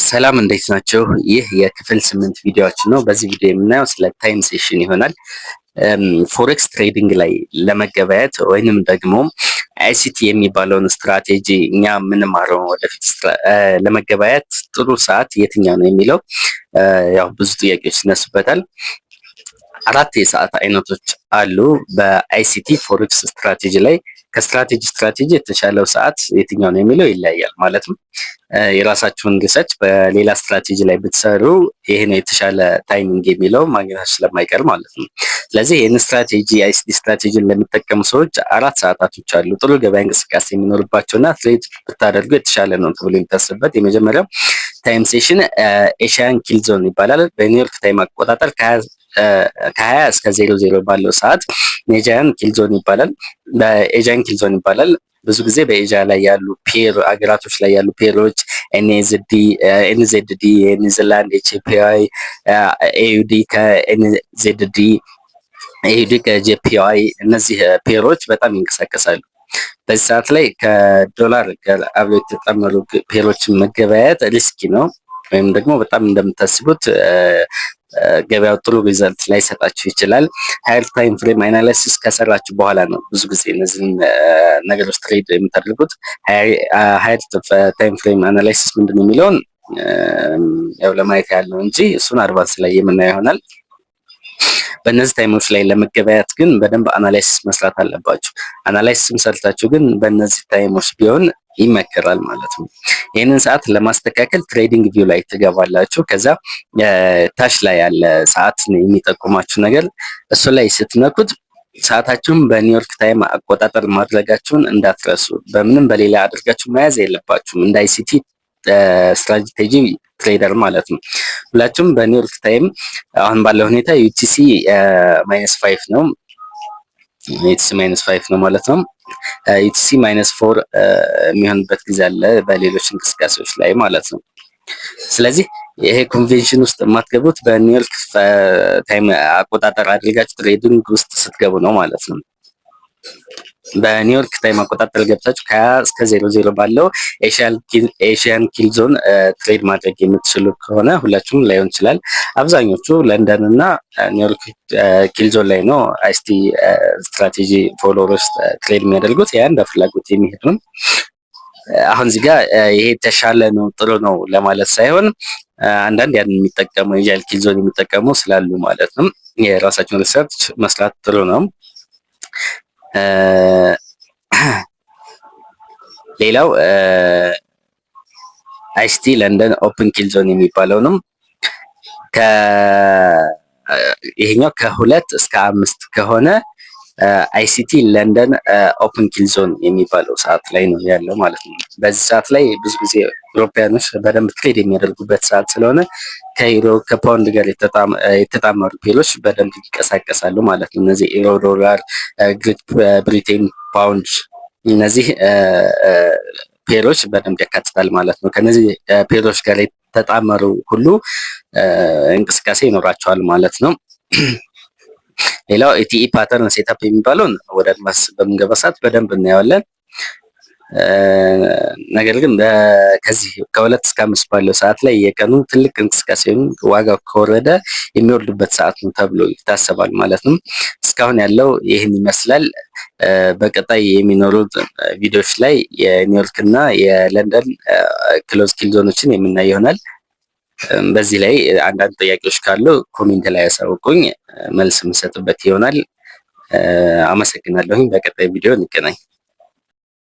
ሰላም፣ እንዴት ናችሁ? ይህ የክፍል 8 ቪዲዮአችን ነው። በዚህ ቪዲዮ የምናየው ስለ time session ይሆናል። Forex trading ላይ ለመገበያየት ወይንም ደግሞ ICT የሚባለውን ስትራቴጂ እኛ የምንማረው ወደፊት ለመገበያየት ጥሩ ሰዓት የትኛው ነው የሚለው ያው ብዙ ጥያቄዎች ይነሱበታል። አራት የሰዓት አይነቶች አሉ በ ICT forex strategy ላይ። ከ strategy strategy የተሻለው ሰዓት የትኛው ነው የሚለው ይለያያል። ማለትም የራሳችሁን research በሌላ ስትራቴጂ ላይ ብትሰሩ ይሄ ነው የተሻለ timing የሚለው ማግኘታችሁ ስለማይቀር ማለት ነው። ስለዚህ ይህን strategy፣ ICT strategy ን ለሚጠቀሙ ሰዎች አራት ሰዓታቶች አሉ ጥሩ ገበያ እንቅስቃሴ የሚኖርባቸውና trade ብታደርጉ የተሻለ ነው ተብሎ የሚታሰብበት። የመጀመሪያው time session Asian kill zone ይባላል። በኒውዮርክ time አቆጣጠር ከ20 እስከ 00 ባለው ሰዓት Asian kill zone ይባላል። በ Asian kill zone ይባላል። ብዙ ጊዜ በኤዥያ ላይ ያሉ pair አገራቶች ላይ ያሉ pair ኦች NZD፣ NZD የኒውዚላንድ፣ JPY፣ AUD ከ NZD፣ AUD ከ JPY፣ እነዚህ pair ኦች በጣም ይንቀሳቀሳሉ። በዚህ ሰዓት ላይ ከዶላር ጋር አብረው የተጣመሩ pair ኦችን መገበያየት risky ነው፣ ወይም ደግሞ በጣም እንደምታስቡት ገበያው ጥሩ result ላይሰጣችሁ ይችላል። Higher time frame analysis ከሰራችሁ በኋላ ነው ብዙ ጊዜ እነዚህን ነገሮች trade የምታደርጉት። Higher time frame analysis ምንድን ነው የሚለውን ያው ለማየት ያለው እንጂ እሱን advance ላይ የምናየው ይሆናል። በእነዚህ time ኦች ላይ ለመገበያየት ግን በደንብ analysis መስራት አለባችሁ። Analysis ም ሰርታችሁ ግን በእነዚህ time ኦች ቢሆን ይመከራል ማለት ነው። ይህንን ሰዓት ለማስተካከል TradingView ላይ ትገባላችሁ። ከዛ ታች ላይ ያለ ሰዓት የሚጠቁማችሁ ነገር እሱ ላይ ስትነኩት ሰዓታችሁን በኒውዮርክ time አቆጣጠር ማድረጋችሁን እንዳትረሱ። በምንም በሌላ አድርጋችሁ መያዝ የለባችሁም፣ እንደ ICT strategy trader ማለት ነው። ሁላችሁም በኒውዮርክ time አሁን ባለው ሁኔታ UTC -5 ነው። UTC -5 ነው ማለት ነው። UTC -4 የሚሆንበት ጊዜ አለ በሌሎች እንቅስቃሴዎች ላይ ማለት ነው። ስለዚህ ይሄ ኮንቬንሽን ውስጥ የማትገቡት በኒውዮርክ time አቆጣጠር አድርጋችሁ trading ውስጥ ስትገቡ ነው ማለት ነው። በኒውዮርክ time አቆጣጠር ገብታችሁ ከ20 እስከ 00 ባለው Asian kill zone trade ማድረግ የምትችሉ ከሆነ፣ ሁላችሁም ላይሆን ይችላል። አብዛኞቹ ለንደን እና ኒውዮርክ kill zone ላይ ነው ICT strategy followers trade የሚያደርጉት። ያ እንደ ፍላጎት የሚሄድ ነው። አሁን እዚህ ጋር ይሄ የተሻለ ነው፣ ጥሩ ነው ለማለት ሳይሆን አንዳንድ ያን የሚጠቀሙ፣ Asian kill zone የሚጠቀሙ ስላሉ ማለት ነው። የራሳቸውን research መስራት ጥሩ ነው። ሌላው ICT London open kill zone የሚባለው ነው። ይሄኛው ከ2 እስከ 5 ከሆነ ICT London open kill zone የሚባለው ሰዓት ላይ ነው ያለው ማለት ነው። በዚህ ሰዓት ላይ ብዙ ጊዜ European ኦች በደንብ trade የሚያደርጉበት ሰዓት ስለሆነ ከዩሮ፣ ከፓውንድ ጋር የተጣመሩ pair ኦች በደንብ ይንቀሳቀሳሉ ማለት ነው። እነዚህ ዩሮ ዶላር፣ Great Britain pound፣ እነዚህ pair ኦች በደንብ ያካትታል ማለት ነው። ከነዚህ pair ኦች ጋር የተጣመሩ ሁሉ እንቅስቃሴ ይኖራቸዋል ማለት ነው። ሌላው ATE pattern setup የሚባለውን ወደ advance በምንገባ ሰዓት በደንብ እናየዋለን። ነገር ግን ከዚህ ከ2 እስከ 5 ባለው ሰዓት ላይ የቀኑ ትልቅ እንቅስቃሴ ወይም ዋጋው ከወረደ የሚወርድበት ሰዓት ነው ተብሎ ይታሰባል ማለት ነው። እስካሁን ያለው ይህን ይመስላል። በቀጣይ የሚኖሩት ቪዲዮዎች ላይ የኒውዮርክ እና የለንደን close kill zone ኦችን የምናይ ይሆናል። በዚህ ላይ አንዳንድ ጥያቄዎች ካሉ comment ላይ ያሳውቁኝ፣ መልስ የምሰጥበት ይሆናል። አመሰግናለሁኝ። በቀጣይ ቪዲዮ እንገናኝ።